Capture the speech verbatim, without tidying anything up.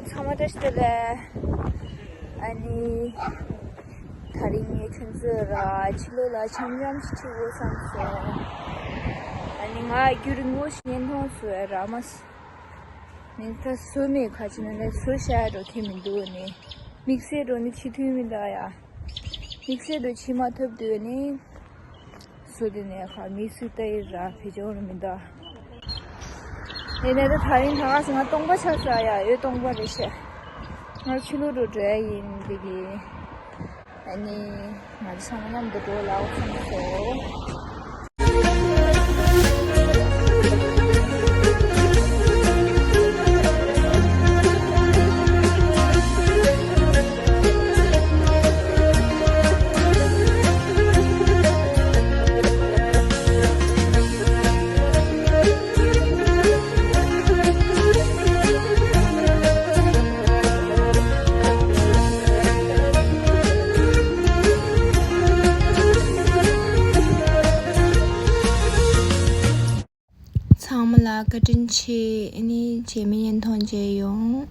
ཚང་མ་བཀྲ་ཤིས་བདེ་ལེགས། ཨ་ནི། དེ་རིང་ངས་ཁྱོད་ཚོ་ར་ཕྱི་ལོགས་ལ་འཆམ་འཆམ་ཞིག་ཁྲིད་དགོས་བསམ་སོང་། ཨ་ནི་ང་རྒྱུན་རིང་པོ་ཞིག་བརྙན་ཐུང་བཟོ་ཡ་རག་མ་སོང་། ནི་ད་བཟོ་མེད་ཁ་ཅིག་ན་ནི་བཟོ་བྱ་ཡ་འགྲོ་ཐེ་མི་འདུག་ནི། དམིགས་བསལ་འགྲོ་ནི་ཕྱི་ཐུན་མི་འདུག་ཡ། དམིགས་བསལ་འགྲོ་ཕྱི་མ་ཐུབ་འདུག་ནི། བཟོ་དེ་ནས་ཁ་མི་སུ་ལྟ་ཡི་ར་བེད་སྤྱོད་མི་འདུག་ཡིན་ནའི་ད་དེ་རིང་ད་ག་ཟེ་ང་སྟོང་པ་ཆགས་ས་ཡ་ཡོད་སྟོང་པ་རེད་ཤག་ང་ཕྱི་ལོགས་འགྲོ་འགྲོ་ཡ་ཡིན་འདི་གི། ཨ་ནི། ང་ཚོ་ཚང་མ་མཉམ་དུ་འགྲོ་ལ་འོ་ཚང་མ་སོ། ཚང་མ་ལ་བཀའ་དྲིན་ཆེ། ཨ་ནི་རྗེས་མའི་བརྙན་ཐུང་མཇལ་ཡོང་།